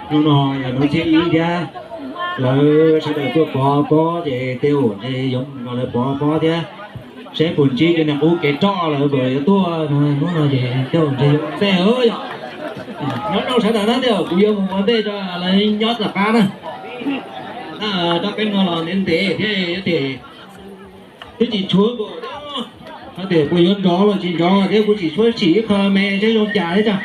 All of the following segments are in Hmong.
Hnub no yog hnub thib ib thiab, lawv sawv daws tuaj pov pob ces tej zaum ntshe yuav mus nrog lawv pov pob thiab, seb puas ntsib cov niag qub kev roj lawm puas yuav tuaj no. Hnub no ces tej zaum ntshe yuav ua ntej yom. Nyob zoo sawv daws na, tej zaum kuv yuav mus ua ntej rau lawv nyob tom qab na. Rab qeej no los ntev ntev thiab, thiab tsis tshuav npaum no, hais tias puas yuav nrov los tsis nrov thiab, kuv tsis tshuav sim ib qho me seb zoo cas thiab tso.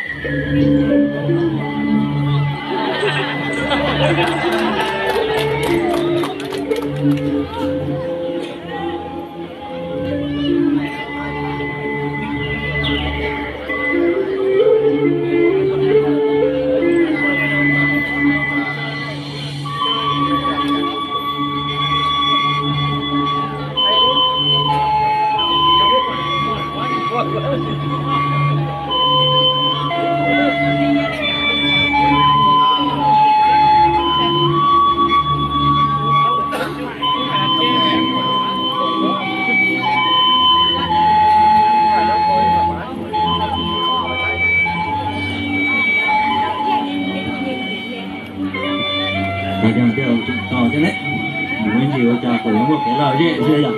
Ua cas tsis tau thiab ne? Mus ib ntsis ua cas kuv yuav muaj kev lom zem xwb yom?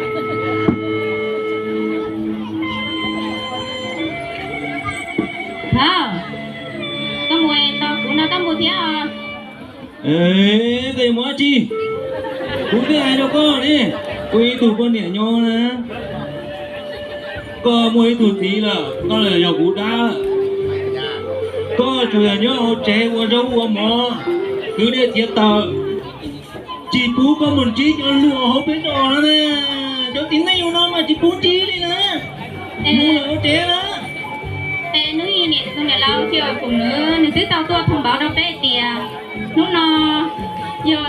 Hov, koj mus tau kuv no koj mus thiab os. Koj yuav mus dab tsi? Kuv twb hais rau koj ne, kuv ib tug poj niam nyob na. Koj muaj ib tug txiv lawm, koj los yog kuv dab. Koj tsuas yog nyob hauv tsev ua zaub ua mov, kwv dej txiav taws, tsis pub koj mus ntsib cov hluas hauv peb zos no na. Cov txiv neej no mas tsis pub ntsib li na. Mus lawm ua tsev na. Es hnub ib niam tus niam laus Thiaum Khoom Nws, nws twb tau tuaj thông báo rau peb tias hnub no yog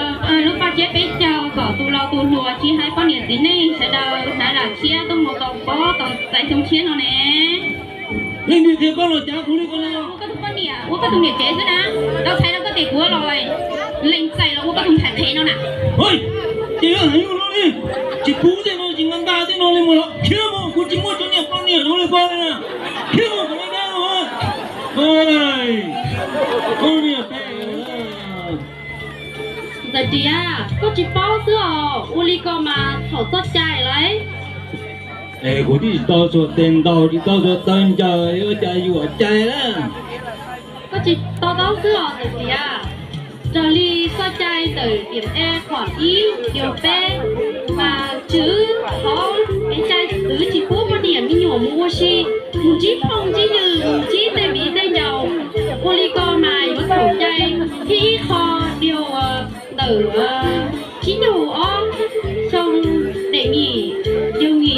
lub paj tsiab peb caug kom tus laus tus hluas tsis hais poj niam txiv neej sawv daws hnav zam tshiab tuaj mus tau pob tau txais xyoo tshiab no ne. Leej twg qhia koj los cav kuv li ko na? Ua koj tus poj niam, ua koj tus niam tsev xwb na. Tau txhais rau koj tias kuv los lees txais los ua koj tus ntxhais qhev no na. Ces yog hais lus no li, tsis pub tej no tsis nqa ntaj tej no li mus los khiav mus, kuv tsis muaj cov niam poj niam no li koj li na. Khiav mus kom dab mus. Ntxawm Diav, koj tsis paub xwb os, ua li ko mas txhaum txoj cai lawm. Es kuv twb tsis tau xuas tes ntaus, tsis tau xuas taw ncaws, ua cas yuam cai lawm? Koj tsis to taub xwb os Ntxawm Diav. Raws li txoj cai ntawm tiam e qhov ib điều peb mas tswv qhov kev cai twv tsis pub poj niam me nyuam mus ua si, mus ntsib phooj ntsib ywg, mus ntsib tej viv tej ncaus. Ua li ko mas yuav txhaum cai. Thiab ib qho điều ntawm tsib caug ob xyoo đợt nghỉ, điều nghỉ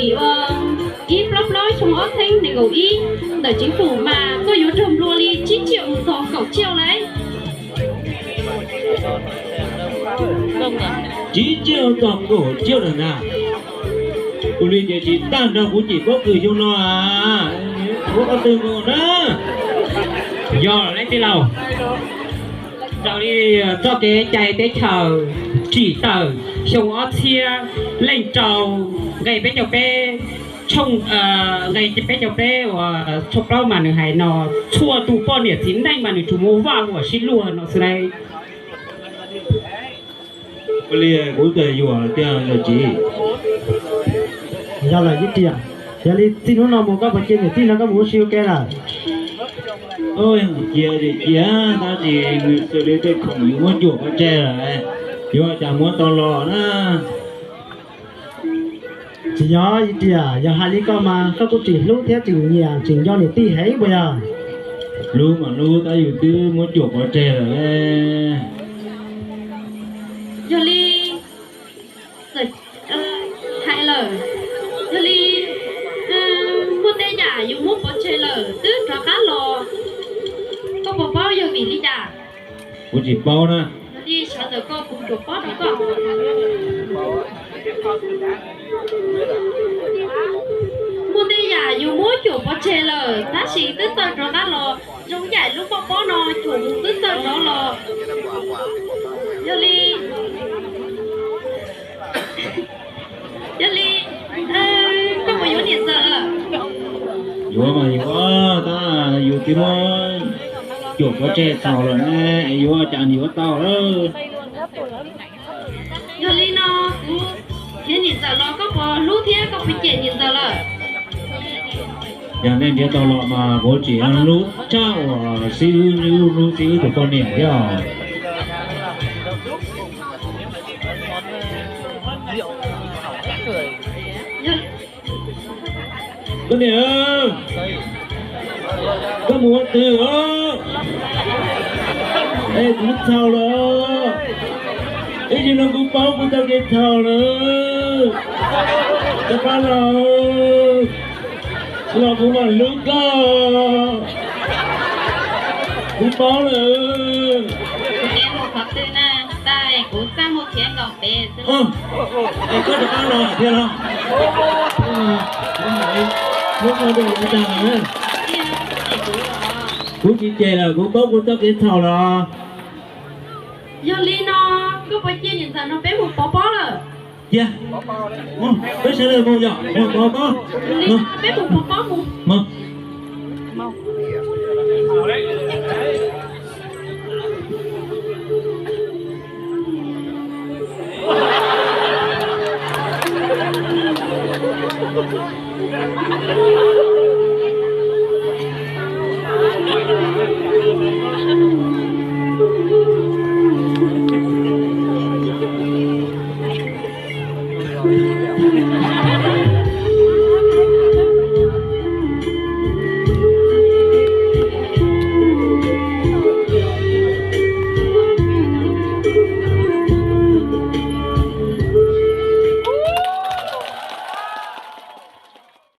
ib plaub plaub xyoo ob txhiab nees nkaum ib ntawm chính phủ mas koj yuav raug nplua li tsib triệu txog kaum triệu lawm. Tsib triệu txog kaum triệu lawm na. Ua li ces tsis tag nrho kuv cim pob kws xyoo no a. Ua qhov twg nkaus na? Yog lawm tij laug. Raws li txoj kev cai teb chaws tsim tawm xyoo ob txhiab leej rau nqe peb caug peb, tshooj, nqe peb caug peb uas tshooj plaub mas nws hais no, txhua tus poj niam txiv neej mas nws tsuas muaj vaj huam sib luag no xwb lauj. Ua li kuv txawm yuam tiag Ntxawm Txiv. Yog lawm Ib Riam, yog li txij hnub no mus koj puas cia niam tij nrog koj mus ua si ua ke lawm? Cia ces cia, tab sis nws xws li tej khoom yuav muab cuam pov tseg lawm, yuav ua cas muab tau los na. Tsis yog Ib Riam, yog hais li koj mas koj kuj tseem hlub thiab tseem nyiam tseem nco niam tij heev puas yog? Hlub mas hlub tab yus twb muab cuam pov tseg lawm. Yog li, hais lawm, yog li muaj tej yam yus muab pov tseg lawm twb rov qab los, koj puas paub yog vim li cas? Kuv tsis paub na. Yog li sawv ntawm koj kuv tsuas paub rau koj. Muaj tej yam yus muab cuam pov tseg lawm tab sis twb txawj rov qab los, zoo yam lub poj pob no cuam mus twb txawj rov los. Yog li, yog li, koj puas yuav niam ntxawm lawm? Yuav mas yuav, tab Tsis muaj cuam pov tseg txhaum lawm ne, es yuav cas yuav tau lawm. Yog li no kuv thiab niam ntxawm los koj puas hlub thiab koj puas cem niam ntxawm lawm? Yog nej nrhiav tau los mas kuv tseem hlub tshaj uas xib hwb, hlub xib hwb tus poj niam thiab os. Koj niam, koj mus ua twg os? Es kuv txhaum lawm. Ib ntsis no kuv paub kuv txoj kev txhaum lawm. Rov qab los, los kuv mam hlub koj. Kuv paub lawm. Kuv tsis mus qhov twg na, tab kuv txaj muag khiav nkaum pem xwb. Es koj rov qab los thiab los? Hlub koj rau kuv tag lawm. Kuv tsis cem lawm, kuv paub kuv txoj kev txhaum lawm. Yog li no, koj puas cia niam ntxawm no peb mus pov pob lawm? Cia, peb sawv daws mus yom, mus pov pob. Peb mus pov pob mus.